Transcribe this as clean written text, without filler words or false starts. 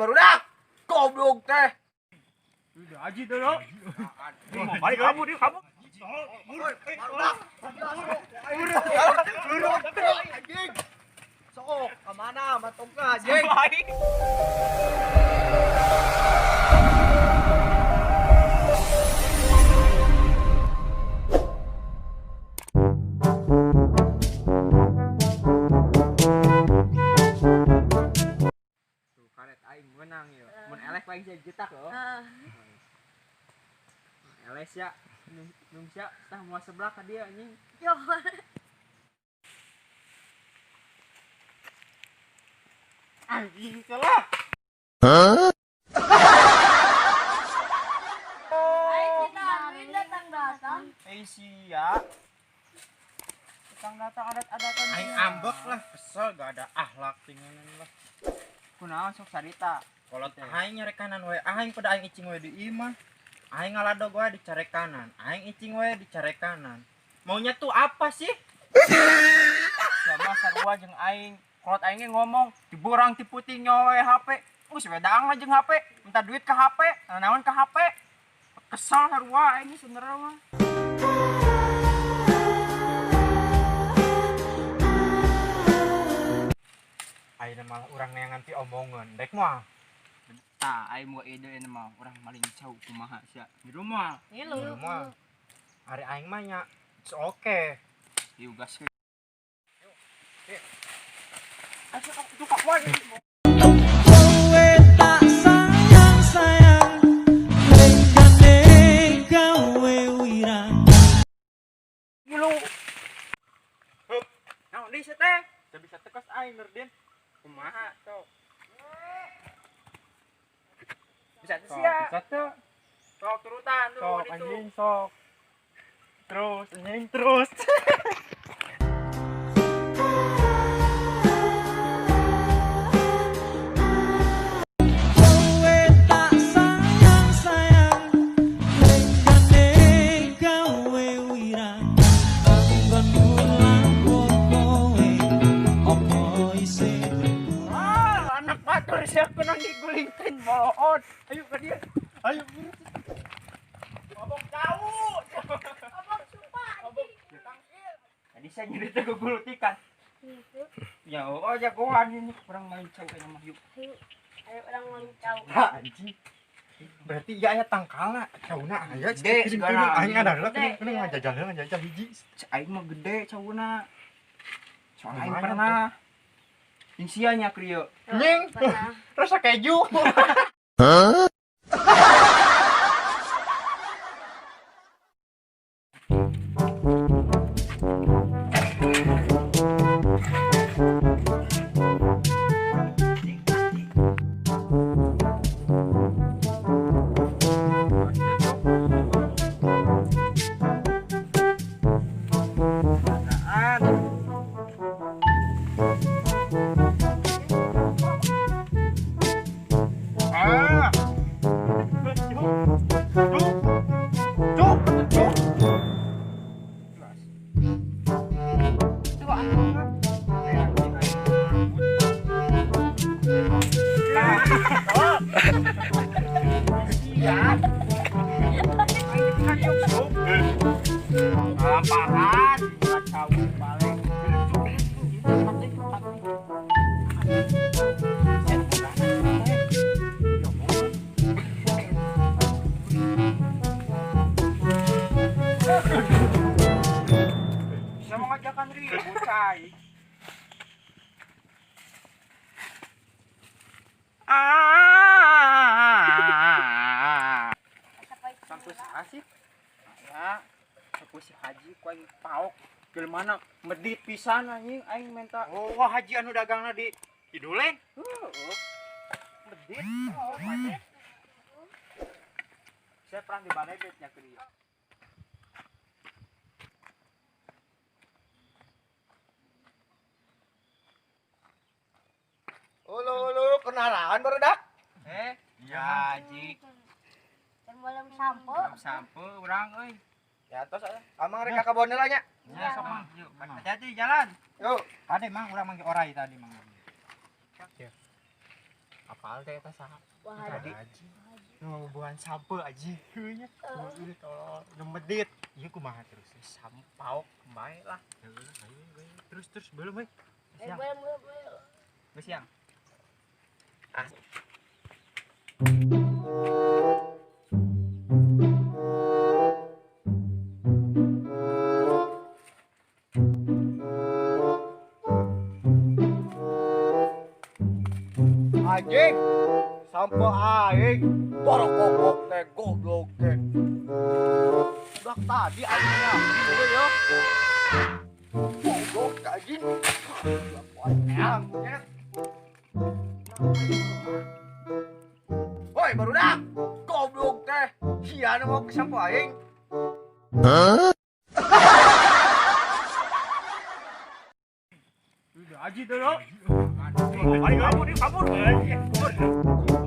Barudak. Goblok teh. Udah aji tuh lo. Mau balik kamu dia kamu. Barudak. Anjing. Sok, kemana matongka anjing? Tuh karet aing menang ya. Mun eleh paling saya jetak loh. Eleh sia. Nung sia tah moal sebelah ka dia anjing. Yo. Anjing salah. Aing si Darwin datang-datang. Eh sia. Datang-datang adat-adatan. Aing ambek lah, kesel gak ada akhlak tinganan lah. Kunaon sok sarita. Kolot aing nyarekanan we, aing pada aing icing we di imah. Aing ngaladog we dicarekanan, aing icing we dicarekanan. Maunya tuh apa sih? Sama sarua jeung aing. Kolot aing ge ngomong, diborang ti puting nyawa we HP. Geus we daang lah jeung HP, minta duit ke HP, naon ke HP. Kesel sarua aing sebenarnya mah. Ayeuna malah urang neangan ti omongan, dek moal. Tah, aing mau ide ini mah urang maling cau kumaha sia. Di rumah. Ngilu. Moal. Ari aing mah nya, it's okay. Yuk gas. Ayo tuh kawan. Kowe tak sayang sayang lenggane gawe wirang. Ngilu. Hup. Naon deui sia teh? Teu bisa tekos aing Nurdin. Kumaha sok. Bisa teu sia. Bisa teu. Sok turutan tuh Sok itu. anjing sok. Terus anjing terus. Kowe tak sayang sayang lenggane gawe wirang. Anggonmu lamun kowe apa isih Ah, anak batur sia kunaon digulingkeun moloot. Ayo ka dia. Ayo. Mabok jauh. Abang sumpah. Mabok tangkil. Tadi saya nyeri teh gugulutikan. Gitu. Ya, oh jagoan ini kurang maling cau kayaknya mah yuk. Ayo, ayo orang maling cau. Ha anjing. Berarti ya aya tangkalna, cauna aya. Gede segala. Aing ada lah, Gede, kudu iya. ngajajal ngajajal hiji. Cek aing mah gede cauna. Soalnya aing Lumayan pernah. Insia nya krieu. Nying. Pernah. Rasa keju. Ah. Cuk. Cuk, cuk. Lampahan, kacau balik. Bisa mengajarkan ribut, cai. Ah. Sampai sih? Ya, sampai si Haji ku aing paok. Jelema medit pisan anjing aing minta. Oh, wah haji anu dagangna di Kidulen. Heeh. Medit. Oh, medit. Saya pernah di Baledot nya ke dia. Ulu ulu kenalan barudak. Eh, Iya, Haji. Dan malam sampo. Sampo urang euy. Ya tos amang rek ka kebon heula nya. Ya, sok mang. Yuk, hati-hati jalan. Yuk. Tadi mang urang manggil orai tadi mang. Apal teh eta saha? Wah, Tadi nu bubuhan sampe aji heuh nya. Udah tolol nu medit. Ieu kumaha terus? Sampaok bae lah. Heeh, ayo ayo. Terus terus belum we. Eh, boleh, boleh, boleh. Geus siang. Anjing. Sampo aing borokokok teh goblok teh. Udah tadi aingnya. Udah yo. Goblok anjing. Woi, barudak. Goblok teh. Sia nu mau ke sampo aing. Udah aji dulu. Ayo kabur, kabur. Kabur.